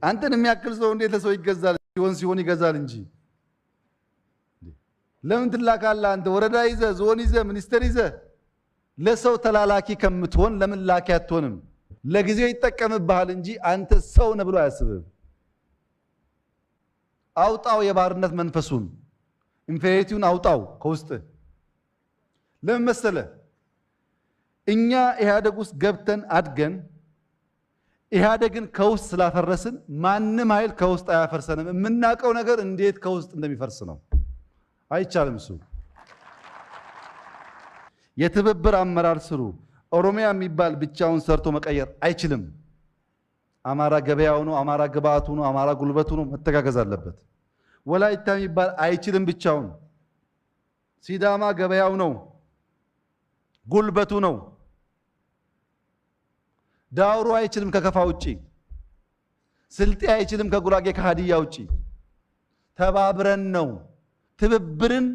አንተን የሚያክል ሰው እንዴት ለሰው ይገዛል? ሲሆን ሲሆን ይገዛል እንጂ ለምን ትላካለህ? አንተ ወረዳ ይዘህ፣ ዞን ይዘህ፣ ሚኒስቴር ይዘህ ለሰው ተላላኪ ከምትሆን ለምን ላኪ አትሆንም? ለጊዜው ይጠቀምብሃል እንጂ አንተ ሰው ነህ ብሎ አያስብም። አውጣው የባርነት መንፈሱን፣ inferiority ውን አውጣው ከውስጥ። ለምን መሰለህ? እኛ ኢህአደግ ውስጥ ገብተን አድገን ኢህአደግን ከውስጥ ስላፈረስን ማንም ኃይል ከውስጥ አያፈርሰንም። የምናውቀው ነገር እንዴት ከውስጥ እንደሚፈርስ ነው። አይቻልም። እሱ የትብብር አመራር ስሩ። ኦሮሚያ የሚባል ብቻውን ሰርቶ መቀየር አይችልም። አማራ ገበያው ነው፣ አማራ ግብአቱ ነው፣ አማራ ጉልበቱ ነው። መተጋገዝ አለበት። ወላይታ የሚባል አይችልም ብቻውን። ሲዳማ ገበያው ነው፣ ጉልበቱ ነው። ዳውሮ አይችልም ከከፋ ውጪ። ስልጤ አይችልም ከጉራጌ ከሀዲያ ውጪ። ተባብረን ነው። ትብብርን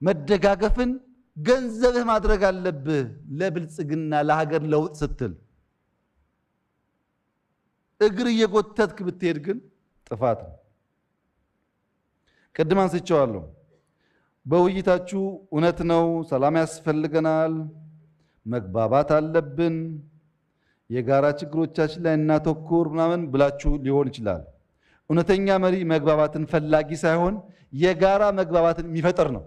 መደጋገፍን ገንዘብህ ማድረግ አለብህ ለብልጽግና ለሀገር ለውጥ ስትል። እግር እየጎተትክ ብትሄድ ግን ጥፋት ነው። ቅድም አንስቼዋለሁ። በውይይታችሁ እውነት ነው፣ ሰላም ያስፈልገናል፣ መግባባት አለብን፣ የጋራ ችግሮቻችን ላይ እናተኩር ምናምን ብላችሁ ሊሆን ይችላል። እውነተኛ መሪ መግባባትን ፈላጊ ሳይሆን የጋራ መግባባትን የሚፈጥር ነው።